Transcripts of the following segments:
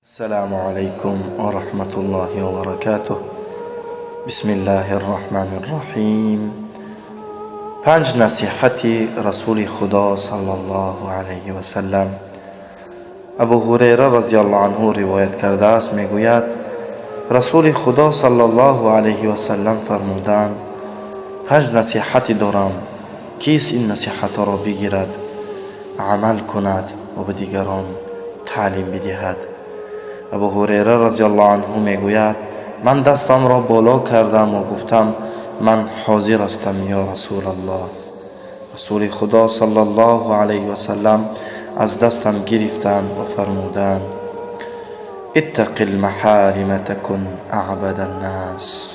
السلام عليكم ورحمة الله وبركاته. بسم الله الرحمن الرحیم. پنج نصیحت رسول خدا صلی الله علیه و سلم. ابو هریره رضی الله عنه روایت کرده است، میگوید رسول خدا صلی الله علیه و سلم فرمودند: پنج نصیحتی دارم، کیست این نصیحت را بگیرد، عمل کند و به دیگران تعلیم بدهد؟ ابو هریره رضی الله عنه میگوید من دستم را بالا کردم و گفتم: من حاضر هستم یا رسول الله. رسول خدا صلی الله علیه و سلم از دستم گرفتند و فرمودند: اتق المحارم تکن اعبد الناس.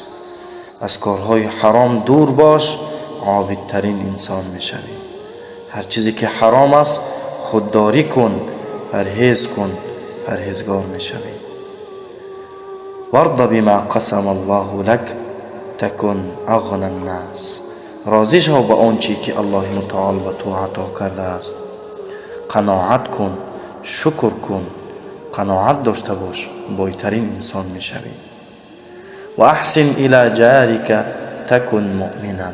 از کارهای حرام دور باش، عابدترین انسان میشوی. هر چیزی که حرام است خودداری کن، پرهیز کن، پرهیزگار میشوی. وارض بما قسم الله لك تکن اغنى الناس. راضی شو به آن چی که الله متعال به تو عطا کرده است. قناعت کن، شکر کن، قناعت داشته باش، بایترین انسان میشوی. و احسن الى جارك تکن مؤمنا.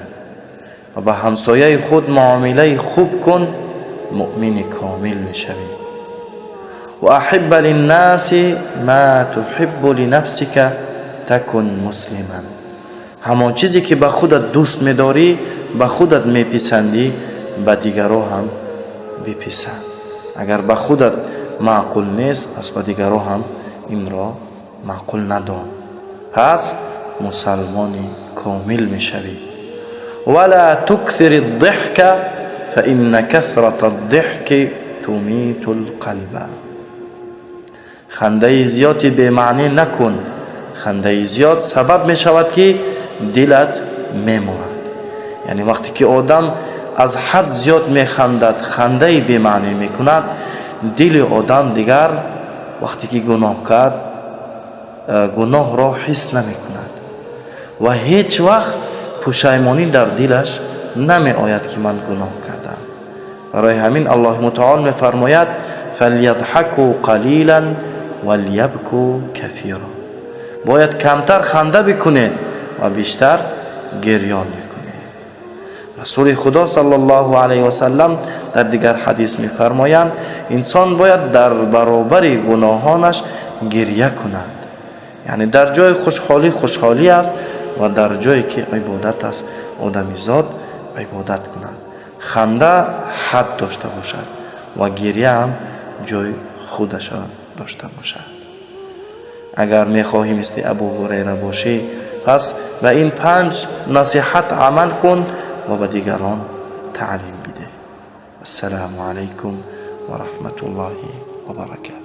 و به همسایه خود معامله خوب کن، مؤمن کامل میشوی. و احب للناس ما تحب لنفسك تکن مسلما. همان چیزی که به خودت دوست میداری، به خودت میپسندی، به دیگران هم بپسند. اگر به خودت معقول نیست، پس به دیگران هم این را معقول ندان، پس مسلمان کامل میشوی. ولا تكثر الضحك فإن كثرة الضحك تميت القلب. خنده زیادی به معنی نکن. خنده زیاد سبب می شود که دلت میمورد. یعنی وقتی که آدم از حد زیاد میخندد، خنده به معنی میکند، دل آدم دیگر وقتی که گناه کرد، گناه را حس نمیکند و هیچ وقت پشیمانی در دلش نمی آید که من گناه کردم. برای همین الله متعال میفرماید: فلیضحکوا قلیلا ولیبکوا کثیرا. باید کمتر خنده بکنید و بیشتر گریان بکنید. رسول خدا صلی الله علیه و سلم در دیگر حدیث میفرمایند انسان باید در برابر گناهانش گریه کند. یعنی در جای خوشحالی خوشحالی است و در جایی که عبادت است، آدمیزاد عبادت کند. خنده حد داشته باشد و گریه هم جای خودش داشته باشد. اگر میخواهی مثل ابو هریره باشی، پس به این پنج نصیحت عمل کن و به دیگران تعلیم بده. السلام علیکم و رحمت الله و برکاته.